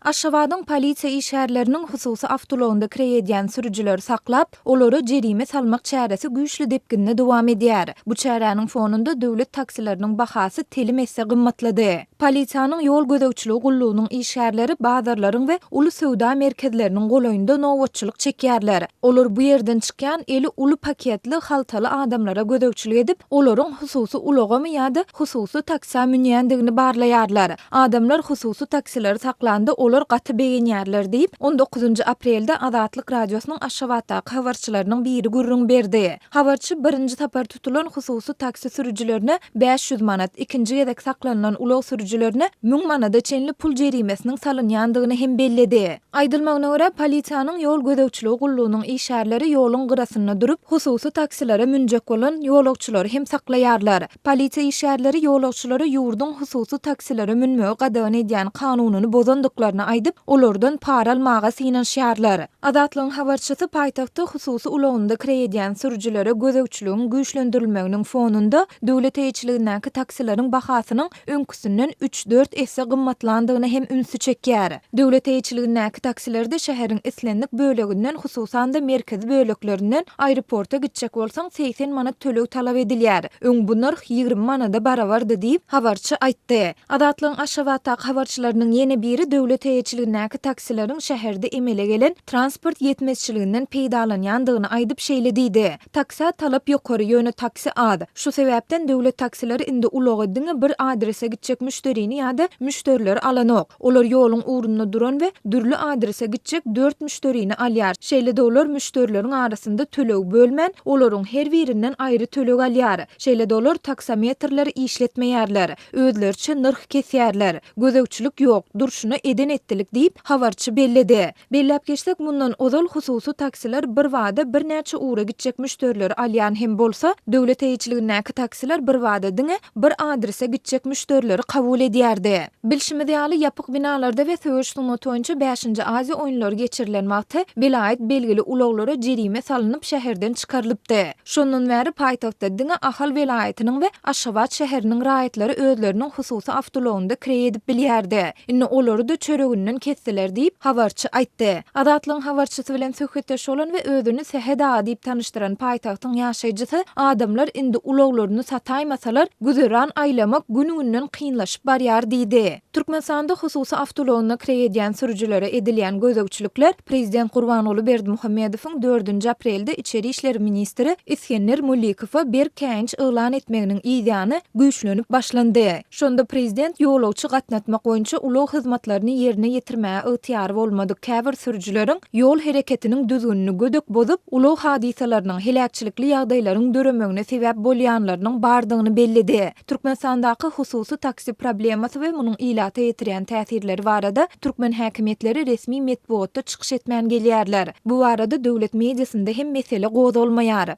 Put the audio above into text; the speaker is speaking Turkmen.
Aşgabadyň polisiýa işgärleriniň hususy awtoulagynda kireý edýän sürüjileri saklap, olara jerime salmak çäresi güýçli depginde dowam edýär. Bu çäräniň fonunda döwlet taksileriniň bahasy telim esse gymmatlady. Polisiýanyň ýol gözegçiligi gullugynyň işgärleri bazarlaryň we uly söwda merkezleriniň golaýynda nobatçylyk çekýärler. Olar bu ýerden çykýan eli uly paketli, haltaly adamlara gözegçilik edip, olaryň hususy ulagamy ýa-da hususy taksä münýändigini barlaýarlar. Adamlar hususy taksileri saklanda olar gaty begenýärler diýip, on dokuzynjy aprelde Azatlyk Radiosynyň Aşgabatdaky habarçylarynyň biri gürrüň berdi. Habarçy birinji sapar tutulan hususy taksi sürüjilerine 500 manat, ikinji gezek saklanylan ulag sürüjilerine 1000 manada çenli pul jerimesiniň salynýandygyny hem belledi. Aýdylmagyna görä, polisiýanyň ýol gözegçiligi gullugynyň işgärleri ýoluň gyrasynda durup, hususy taksilere münjek bolan ýolagçylary hem saklaýarlar. Polisiýa işgärleri ýolagçylara ýurduň hususy taksilere münmegi gadagan edýän kanunyny bozandyklaryny aýdyp, olardan para almaga synanyşýarlar. Azatlygyň habarçysy paýtagtda hususy ulagynda kireý edýän sürüjilere gözegçiligiň güýçlendirilmeginiň fonunda döwlet eýeçiligindäki taksileriň bahasynyň öňküsinden üç-dört esse gymmatlandygyna hem ünsi çekýär. Döwlet eýeçiligindäki taksilerde şäheriň islendik böleginden, hususan-da merkezi böleklerinden aeroporta gitjek bolsaň 80 manat töleg talap edilýär. Öň bu nyrh 20 manada barabardy diýip, habarçy aýtdy. Azatlygyň Aşgabatdaky habarçylarynyň ýene biri döwlet eýeçiligindäki taksileriň şäherde emele gelen transport ýetmezçiliginden peýdalanýandygyny aýdyp şeýle diýdi, Taksä talap ýokary, ýöne taksi az. Şu sebäpden döwlet taksileri indi ulagy diňe bir adrese gitjek müşderini ýa-da müşderileri alanok. Olar ýoluň ugrunda duran we dürli adrese gitjek dört müşderini alýar. Şeýle-de olar müşderileriň arasynda töleg bölmän, olaryň her birinden aýry töleg alýar. Şeýle-de olar taksometrleri işletmeýärler. Özleriçe nyrh kesýärler. Gözegçilik ýok, durşuna eden-etdilik diýip, habarçy belledi. Belläp geçsek, mundan ozal hususy taksiler birbada birnäçe ugra gitjek müşderileri alýan hem bolsa, döwlet eýeçiligindäki taksiler birbada diňe bir adrese gitjek müşderileri kabul edýärdi. Bilşimiz ýaly, ýapyk binalarda we söweş sungaty boýunça bäşinji Aziýa oýunlary geçirilen wagty welaýat belgili ulaglara jerime salnyp şäherden çykarylypdy. Şondan bäri paýtagtda diňe Ahal welaýatynyň we Aşgabat şäheriniň raýatlary özleriniň hususy awtoulagynda kireý edip bilýärdi. Indi olary-da çöreginden kesdiler diýip, habarçy aýtdy. Azatlygyň habarçysy bilen söhbetdeş bolan we özüni Sähet aga diýip tanyşdyran paýtagtyň ýaşaýjysy adamlar indi ulaglaryny sataýmasalar, güzeran aýlamak gün-günden kynlaşyp barýar diýdi. Türkmenistanda hususy awtoulagynda kireý edýän sürüjilere edilýän gözegçilikler prezident Gurbanguly Berdimuhamedowyň dördünji aprelde içeri işler ministri Isgender Mulikowa berk käýinç yglan etmeginiň yzýany güýçlenip başlandy. Şonda prezident ýolagçy gatnatmak boýunça ulag hyzmatlaryny ýerine ýetirmäge ygtyýary bolmadyk käbir sürüjileriň ýol hereketiniň düzgünini gödek bozup, ulag hadysalarynyň, heläkçilikli ýagdaýlaryň döremegine sebäp bolýanlarynyň bardygyny belledi. Türkmenistandaky hususy taksi problemasy we munuň ilata ýetirýän täsirleri barada türkmen häkimiýetleri resmi metbugatda çykyş etmän gelýärler. Bu barada döwlet mediasynda hem mesele gozgalmaýar.